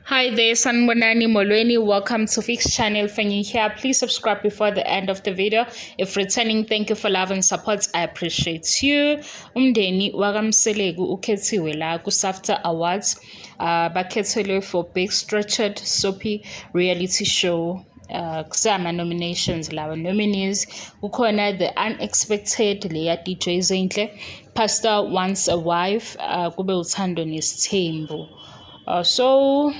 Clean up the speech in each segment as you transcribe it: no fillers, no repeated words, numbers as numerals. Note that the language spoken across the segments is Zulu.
Hi there, Sanibonani Molweni. Welcome to Fix Channel. When you're here, please subscribe before the end of the video. If returning, thank you for love and support. I appreciate you. Umndeni wakaMseleku ukhethiwe la ku-SAFTA Awards. Bakhethelwe for Best Structured Soapy Reality Show. Kusama nominations lawa nominees kukhona The Unexpected leya DJ Zinhle, Pastor Wants a Wife, kube Uthando Nesithembu. So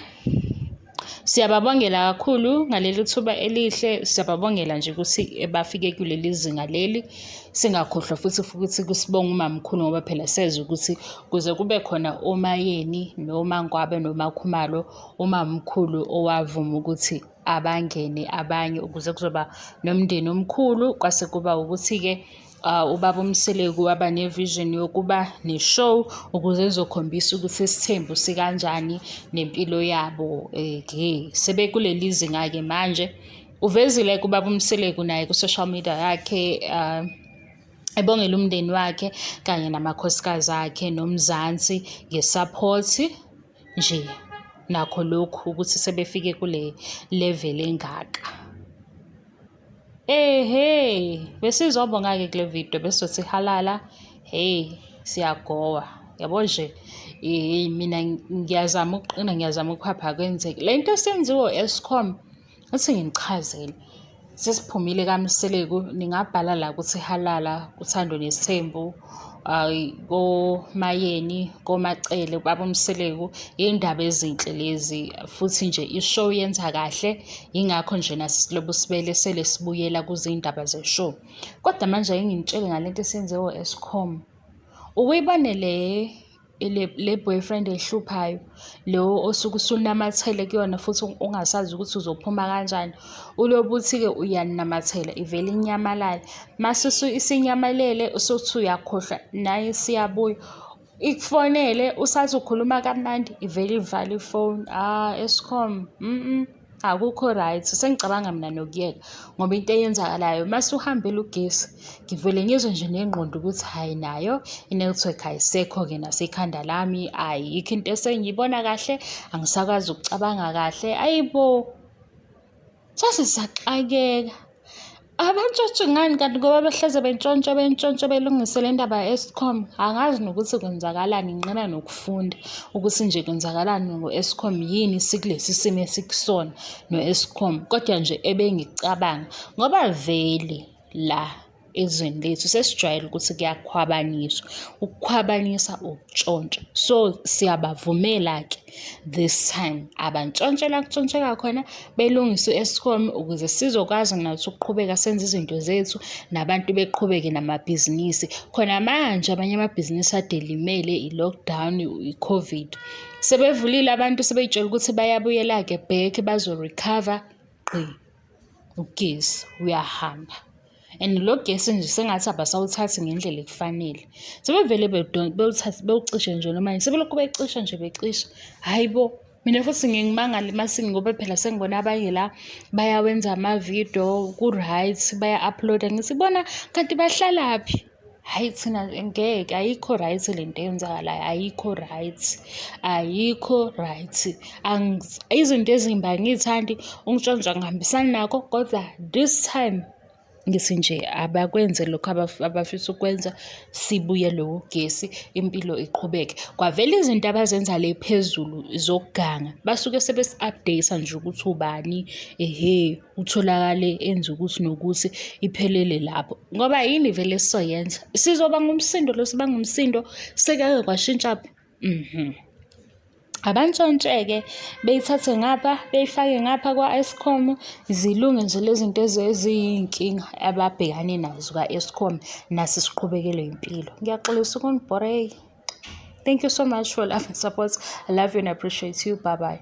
siyababongela kakhulu ngaleli thuba elihle, siyababongela nje ukuthi bafike kuleli zinga leli. Singakhohlwa futhi kusibonga umamkhulu ngoba phela sezwe ukuthi kuze kube khona oMayeni noMangwabe noMakhumalo, umamkhulu owavuma ukuthi abangene abanye ukuze kuzoba nomndeni omkhulu. Kwase kuba ukuthi-ke ubaba uMseleku waba ne-vision yokuba ne-show ukuze ezokhombisa ukuthi isithembu sikanjani nempilo yabo. Sebekuleli zinga-ke manje. Uvezile-ke ubaba uMseleku naye ku-social media yakhe ebongela umndeni wakhe kanye namakhosikazi akhe noMzansi nge-support nje nakho lokhu ukuthi sebefike kule level engaka. Ehhe, besizobonga-ke kule video, besizothi halala, hey, siyagowa. Yabo nje, mina ngiyazama ukuqina, ngiyazama ukuphapha, akwenzeki. Le nto esenziwe u-Eskom, uthi nginichazele. Sesiphumile kaMseleku, ningabhala la ukuthi halala, Uthando Nesithembu, koMayeni, koMacele, ubaba uMseleku, iy'ndaba ezinhle lezi futhi nje i-show yenza kahle, yingakho nje nathi silobu sibelesele sibuyela kuzindaba ze-show. Kodwa manje ake nginitshele ngale nto esenziwe u-Eskom. Ukuyibone le boyfriend ehluphayo, lo osuke usunamathele kuyona futhi ungasazi ukuthi uzophuma kanjani. Ulobe uthi-ke uyanamathela ivele inyamalale. Mase isinyamalele usuthi uyakhohlwa nayo isiyabuya. Ikufonele usathi ukhuluma kamnandi ivele ivale ifoni. Ah, Eskom, akukho right. Sengicabanga mina nokuyeka ngoba into eyenzakalayo mase uhambile ugesi ngivele ngizwe nje nengqondo ukuthi hhayi nayo i-network ayisekho-ke nasekhanda lami, ayikho into esengiyibona kahle, angisakwazi ukucabanga kahle. Ayibo, sase saxakeka. Abantshontshe ngani kanti ngoba behleze bentshontsha bentshontsha belungise le ndaba ya-Eskom? Angazi nokuthi kwenzakalani, nginqena nokufunda ukuthi nje kwenzakalani ngo-Eskom, yini sikulesi simo esikusona no-Eskom. Kodwa nje ebengikucabanga ngoba vele la ezweni lethu sesijwayele ukuthi kuyakhwabaniswa. Ukukhwabanisa ukutshontsha. So siyabavumela-ke this time abantshontshe la kutshontsheka khona, belungise u-Eskom ukuze sizokwazi nathi ukuqhubeka senze izinto zethu nabantu beqhubeke namabhizinisi. Khona manje amanye amabhizinisi ade elimele i-lockdown, i-COVID. Sebevulile abantu sebey'tshela ukuthi bayabuyela-ke back bazo-recover, gqi ugesi uyahamba. And lo gesi nje sengathi abasawuthathi ngendlela ekufanele. Sebevele bewuthathe bewucishe nje noma yini, sebelokhu becisha nje becisha. Hhayi bo, mina futhi ngiye ngimangale mase ngoba phela sengibona abanye la bayawenza amavidiyo ku-right, baya-upload-a. Ngithi bona kanti bahlalaphi? Hhayi thina ngeke, ayikho right le nto eyenzakalayo, ayikho right, ayikho right. Izinto ezimbi angiy'thandi, ukuntshontsha angihambisani nakho, kodwa this time ngithi nje abakwenze lokhu abafisa ukukwenza, sibuyelwe ugesi, impilo iqhubeke. Kwavela izinto abazenza le phezulu zokuganga, basuke sebesi-update-a nje ukuthi ubani ehhe utholakale enze ukuthi nokuthi, iphelele lapho. Ngoba yini vele esizoyenza? Sizobanga umsindo lo sibanga umsindo, sekake kwashintsha. Abantshontshe-ke beyithathe ngapha beyifake ngapha kwa-Eskom, zilunge nje lezi zinto eziyinkinga ababhekane nazo kwa-Eskom, nathi siqhubekelwe impilo. Ngiyaxolisa ukunibhora. Thank you so much for love and support. I love you and appreciate you. Bye bye.